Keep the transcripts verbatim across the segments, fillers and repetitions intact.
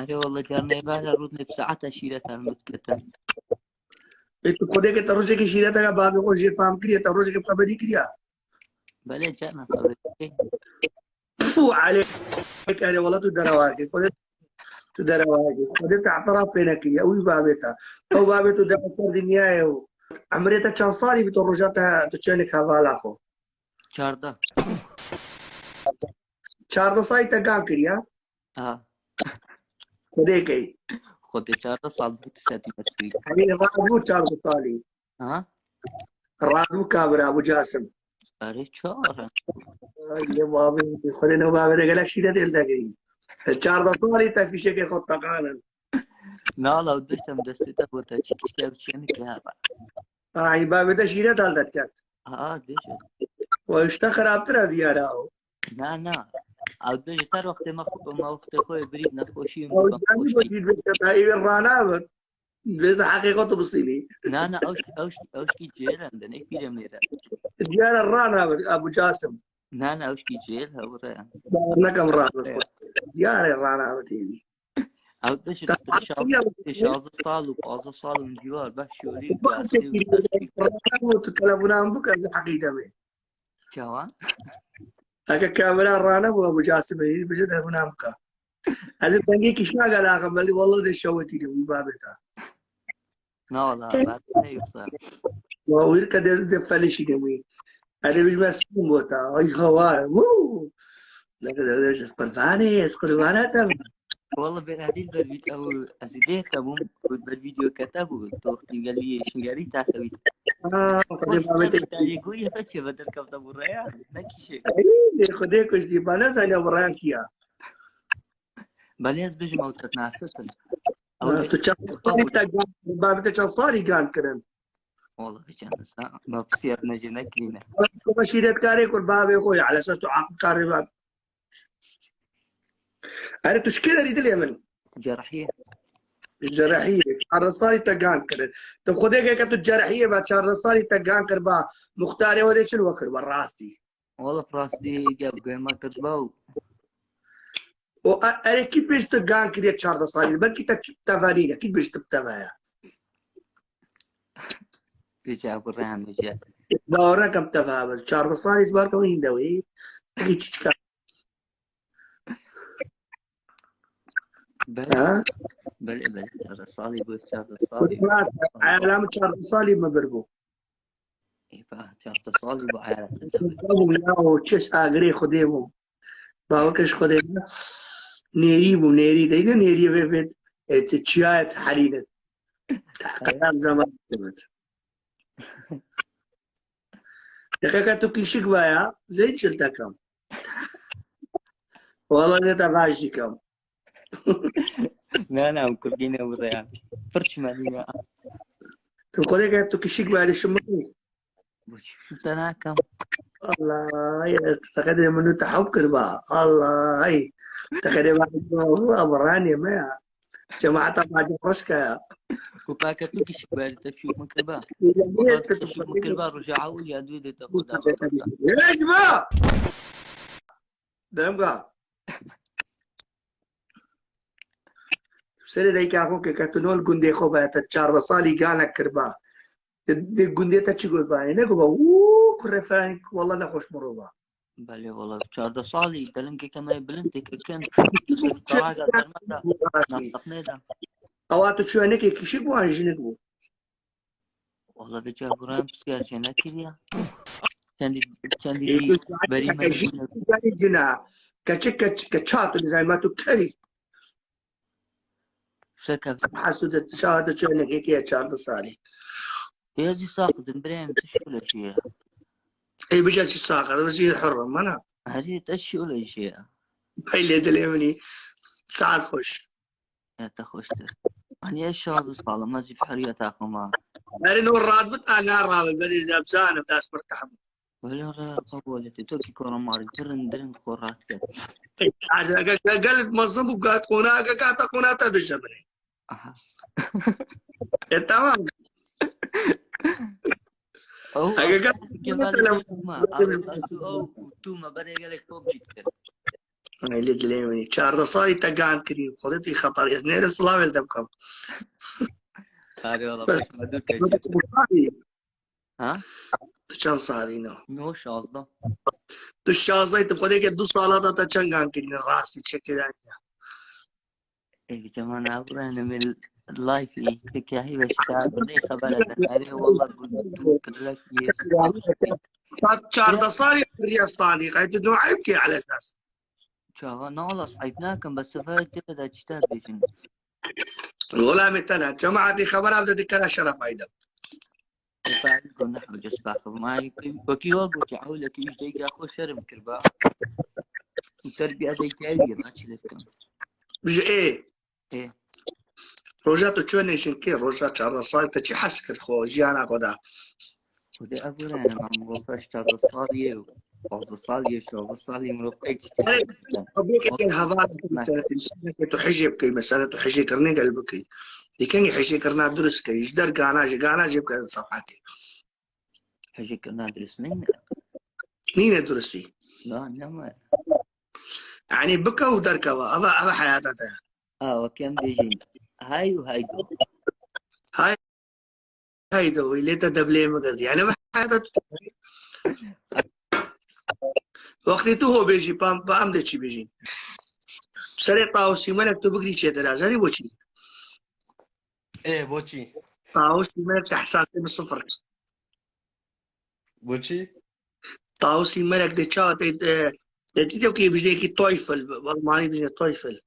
Erê wele carna êvar e rûnê bi saeta şîreta min dikete. Ê tu xwedê ke te rojekê şîreteke bavê xwe jê fam kiriye, te rojekê bi xeberî kiriya? Belê carna xeberî. Pû alê. Erê wele tu derewakê. Xwedê tu derewakê. Xwedê te etiraf pê nekiriye. Ew bavê te. Ew bavê tu dere ser dinyayê û emrê te çend salî bi tu roja te tu çênik hevala xwe? Çardeh. Çardeh salî te gan kiriya? Ha. Xwedê key. Xwedê çardeh sal bû tu sedî mesûyî. Erê radbû çardeh salî. Ha? Radbû kabira Ebû Casim. Erê çar. Ay, yê bavê, xwedê ne bavê de gelek şîret êl degirî. Çardeh salî te fîşekê xwe teqanin. Nala û diştem destê te bû te çi kişke bi çiye nike heba. Ay, bavê te şîret hal deket. Ha, dişe. Û işte xirabtir e diyara o. Na, na. Ew dişe ter wextê me xwe, me wextê xwe birî nexweşî û Ew zanî nexweşî. Bacî dibêje te, êvê ranabir. Dibêje heqîqet û bisilî. Na, na, ew şkî, ew şkî, ew şkî cêr em de, ne pîrem nêre. Diyara ranabir, Ebû Casim. Na, na, ew şkî cêr, hewre. Bawer nekem ranabir. Diyara ranabir têvî. Ew dişe şazdeh sal û pazdeh sal û ciwar, beş şolî diyastî û Ranabir, tu telefonan bû ke ez heqîqet me. Çawa? Eke kamera ranebû, Ebû Casim ê, bêje telefonan bike. Ez ê dengê kişna gel axim, belî wele dê şewetî de wî babê te. Na wala, ben ne yoksa. Wa wir ke de, de felişî de wî. Erê bêj me sîn bota. Ay hawa. Wuu. Ne kadar de ez qurbanê, ez qurbana te. Wala ben adil ber vid-, ew, ez dê te bûm, ber video kete bû. Toxtî gel wî şingerî taxewî. Ha, xwedê babê te. Tarî goyê fe çê ve derkefta bu raya. Ne kişe. Ay, xwedê kuştî, bana zayna bu raya kiya. Belê ez bêjim ew te nasetin. Ha, tu çend salî te gan, babê te çend salî gan kirin? Wala vê çend sa, ma pisyar me jê nekirîne. Sima şîretkarê kur babê xwe ya, lesa tu aqil karê bab. Erê tu şikê derî dilê min. Cerahiyê. Cerahiyê. Çardeh salî te gan kirin. Tu xwedê ke tu cerahiyê be çardeh salî te gan kir ba. Muxtarê we dê çil we kir ba rastî. Wala rastî gel goyma kir ba û. O e-, erê kî bêj tu gan kiriye çardeh salî? Belkî te kî tevenîne, kî bêj tu bi teve ya? Vêca bu rehme ce. Bawer nekem teve be. Çardeh salî bar ke hîn de wî. Peki çiçka. Belê, belê, belê, çardeh salî bu, çardeh salî. Eyala min çardeh salî me bir bû. Ê, ba, çardeh salî bu eyala. Bû ya, o çeş agirê Xwedê bû. Bawekê ji Xwedê ne. Nêrî bû, nêrî de. Ne nêrî vê vê. E, ti çiya et halî de. Tahkayam zaman evet. Deqeka tu kişik vaya, zey çil tekam. Wala ne te vaj dikam. Ne, ne, em kurdî ne bu da ya. Pir çimenî ya. Tu xwedê ke tu kişik vaya, şim. Bu çi te nakam. Allah, ya, te xedê min te hub kirba. Allah, ay. Te xedê ba, Allah, Qur'anê me ya. Cemaata bacı hoş kaya. Ku pake tu kişik beri te şûk min kirba. Niye Te şûk min kirba roja awil ya duê de te xwe da. Ejma! Demga. Serê dayka xwe ke, ke tu nol gundê xwe be, te çardeh salî ganek kirba. Di, di gundê te çi got ba? Ne got ba? Uuu, kurê falan, wala ne xoş mirov ba. Belê wala, çardeh salî, delingeke me bilind têke kin. Tiştek taraga dermeta. Naqtaqnê da. Awa tu çuya neke kişik bû an jinik bû? Wala vê çar buran pisyar çê nekiriya. Çendî, çendî dî berî me Jina, keçik, keç, keça tu dizay ma tu kerî. Şeke. Hesûde şahada çuya neke ke çardeh salî. Ya jî saqidim birem tu şule jî ya. Ê bija çi saqidim, ez jî hurrim, mana. Herî te şule jî ya. Peylê dilê minî. Saet xweş. Ya te xweştir. Hani ez şazdeh salim, ez jî bi hurriyeta xwe ma. Erê no radbit, a na rabit, belê ez zanim, dest bir tahmin. Wele re qebûletê to kî koramar girin dirin xwe rast ket. Gel, gel, gel, mezin bû, gat qona, gel, gata qona te bêje binê. Aha. E, tamam. Oh, Aga, gel, gel, gel, gel, ma, abi, asu, oh, tu ma, bere, gel, PUBG kir. Ay, lê dilê min. Çardeh salî te gan kirî. Xwedê tu xetar. Ez nêrim silavê li te bikim. Tarê wala başıma dur keçe. Ha? Tu çend salî ne? No, şazda. Tu şazda, tu xwedê ke du sala da te çend gan kirî, rastî çekiraniya. Ê, bi cema ne buraya ne mil life, ê, peki, ya, hiç, işte, ne haber eder? Arê, valla, bu, bu, kırlak, ye. Çardeh salî riya stanî. Ay, tu no ayıp ki, ala esas. Çawa, ne olas, ayıp nakim, bes sefer tira da çişte dibêjin. Wela me tena, cemaatî xebera bide dikara şeref ayda. Efendim, konu hocası bakım. Ay, wekî wa gotiye, ewlekî üç dakika xwe şerm kir ba. Terbiye de kevî, açılık. Bije ê. Ê. Roja tu çi nêşinkê, roja çardeh salî te çi hes kir xwe, jiyana xwe da? Xwedê ez were, yani, ben bu çardeh salî ye, pazdeh salî ye, şazdeh salî ye, mirov qey çi Qebûlkê heval, mesela tu hijê bikey, mesela tu hijê kirinê gel bikey. Dikengî hijê kirina durist key, ji der gana, ji gana jê bike sefhatê. Hijê kirina durist nîne. Nîne duristî. Na, ne me. Yani bike û derkeva, eva, eva heyata te. A, wekî em bêjin. Hay û haydo. Hay, haydo, wî lê te devlê min girdi. Yani eva heyata tu. Wextê tu ho bêjî, pam, pam de çi bêjî. Serê Tawusî Melek tu bigirî çêtir, ez herî boçî. Ê, boçî. Tawusî Melek te hesasê min sifir. Boçî? Tawusî Melek de çawa te, e, te dît ki bijnekî Teufel, Almanî bijne Teufel.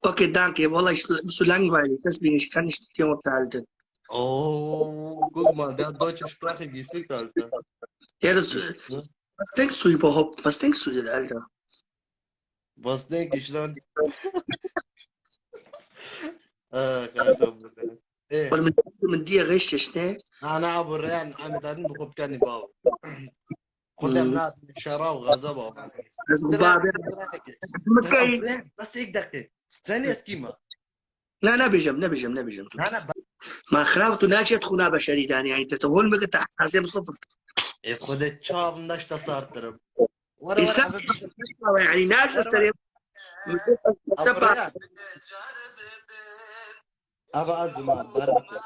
Okay, danke. Wala, bist du langweilig. Deswegen, ich kann nicht mit dir unterhalten. Oh, guck mal, der hat deutsche Sprache gefühlt, Alter. Ja, das, was denkst du überhaupt? Was denkst du denn, Alter? Was denk ich lan? Ah, Alter, Bruder. Ê, Wala, min, min diye reşteşne. Ana, Abu Reyhan, Ahmet Adin bi xwe bikanî baw. Xwedem Hmm. na şera û gaza baw. Ez û babê. Min key. Bes ek dakika. Sen eski ma? Ne, nebêjim, nebêjim, nebêjim. Na, na, Ma xirab tu naçet xuna beşerî danî, yani te hol meke te hesasê min sifir. E, Xwedê çav naşta sartirim. Îsa, yani naçe serê. Abu Reyhan. Ava azma, baraka.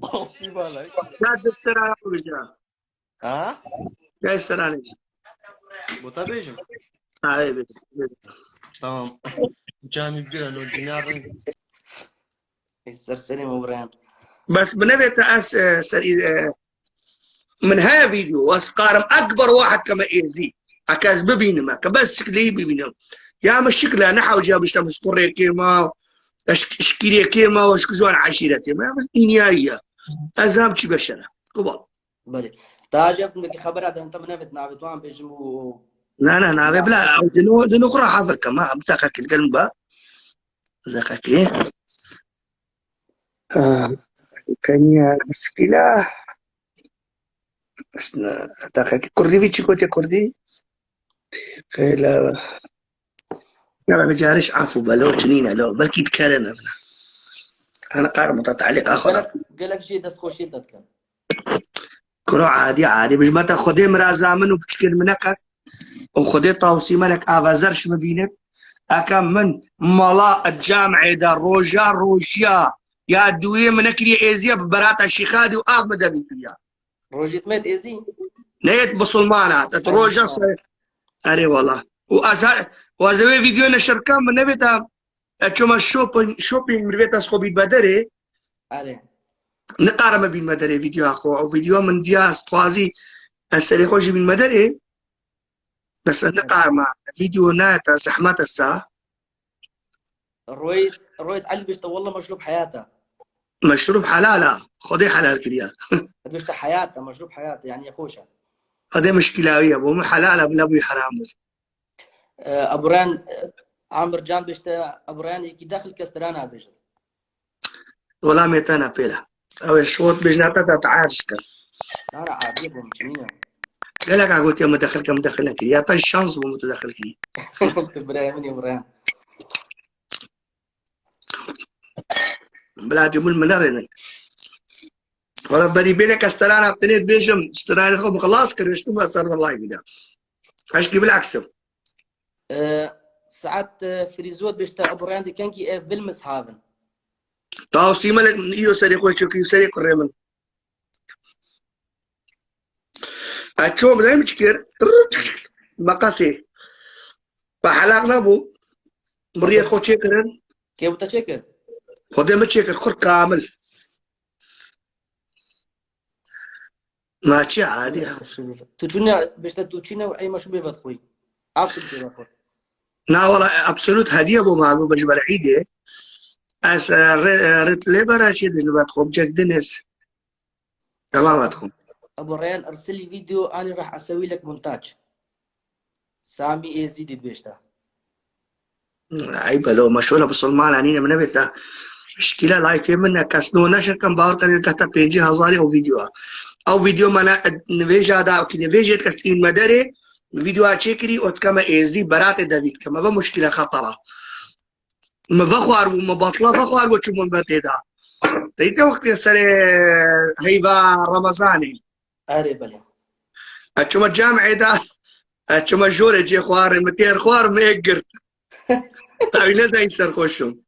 Tawusî Melek. Ya destera ya. Ha? Ya destera ne? Bu tabii canım. Ha, evet. Tamam. Cami bir an o dünyanın. Ser serê min, Abu Reyhan. Bes binevê te ez, e, serî, e, min heye vîdeo, ez karim ekber wahid keme êzî. Eke ez bibînim, eke bes şikleyî bibînim. Ya min şikle ne hewce ya bişte min kurê kê ma, ya şik-, şikîrê kê ma, ya şik ji wan eşîretê ma, ya min îniyayî ya. Ez zam çi beşere. Kubal. Belê. Daha cevap ki xebera de te min evet navet wan bêjim û Na, na, navê bila, ew dino, dino xwe hazir kema, em taqe kil gelin ba. Taqe ki. Ah, kenya skila. Aslında, taqe ki kurdi vi çi gote kurdi? Kela. Ya, bi cariş afu belo, çinine lo, belki dikere ne bina. Ana qar muta taliq axura. Gelek, gelek jî destxweşî te dikin. Kuro adî adî. Bijmeta Xwedê miraza min û piçikên min neqet. Û Xwedê Tawusî Melek ava zer ji min bînin. Eke min mala camê de roja rojiya ya duyê min nekiriye êziye bi berata şîxadî û av min devî kiriya. Rojî me êzî? Neyet musulmana. Tet roja se. Erê wala. Û ez her, û ez ê wê vîdeo neşir bikim, min nebêta, e, çima shopping, shopping min bêta xwe bîn bederê. Erê. Nikarime bînme derê vîdeoya xwe. Ew vîdeo min viya ez dixwazî ez serê xwe jî bînme derê. Bes ez nikarime. Vîdeo nayeta zehmet e sa. Royet, Royet Elî bişte, "Wallah meşrûb heyat e." Meşrûb helal e. Xwedê helal kiriye. Bişte heyat e, meşrûb heyat e, yani xweş e. Xwedê mişkîla wî ye. Bo min helal e, bila bûyî heram bû. E, Abu Reyhan, e, Amir Can bişte, Abu Reyhan yekî dexil kes tira nabêjin. Wela me te ne pêle. Ew ê şot bêjne te te te erz kir. Nara adî bû, çinî ne. Gelek a gotiye min dexil ke, min dexil nekir. Ya te şans bû min tu dexil kir. Birayê min ê, Abu Reyhan. Bila cimul min nerêne. Wala berî bêne ke strana tenê dibêjim, stranê xwe bi xilas kir, hiştim ve ser vê live de. Eşkî bilaksim. Saet Frîzo dibêjte Ebu Reyhan dikengî ev vil mishavin. Tawsî melek îro serê xwe çekî serê kurê min. Ez çom, ne min çi kir? Meqasê. Be helaq nebû. Miriyet xwe çêkirin. Kê bi te çêkir? Xwedê min çêkir, kur kamil. Ma çi adî ya. Tu çûne, bişte tu çîne û ey meşrûbê vedixwî. Aqil pê vexwe. Na wala, absolut hediye bû, ma bû ji ber îdê. Ez, e, re-, e, rit lê bera çê din vedixwim, cek diniz. Tamam, vedixwim. Ebu Reyhan, ersilî video anî rah esewî lek montaj. Samî Êzîdî dibêjte. Eyb e, lo, meşûla bisilmana nîne, min nebêta. Şikîla layfê min ne, kes nû neşirkin, bawer kenê, tehta pêncî hezarê ew videoya. Ew video me ne, nivêja da, ki nivêjê kes tîn me derê, videoya çêkirî, û dikeme Êzdî, beratê devî dikeme. Ve muşkîla xetera. Me vexwar bû, me batla vexwar bû, çû min ve tê da. Teyte wextê serê heyva Remezanê. Erê belê. Ez çûme camê de, ez çûme jorê cê xwarê, min têr xwar, min ê girt. Ew ne zeng serxweş im.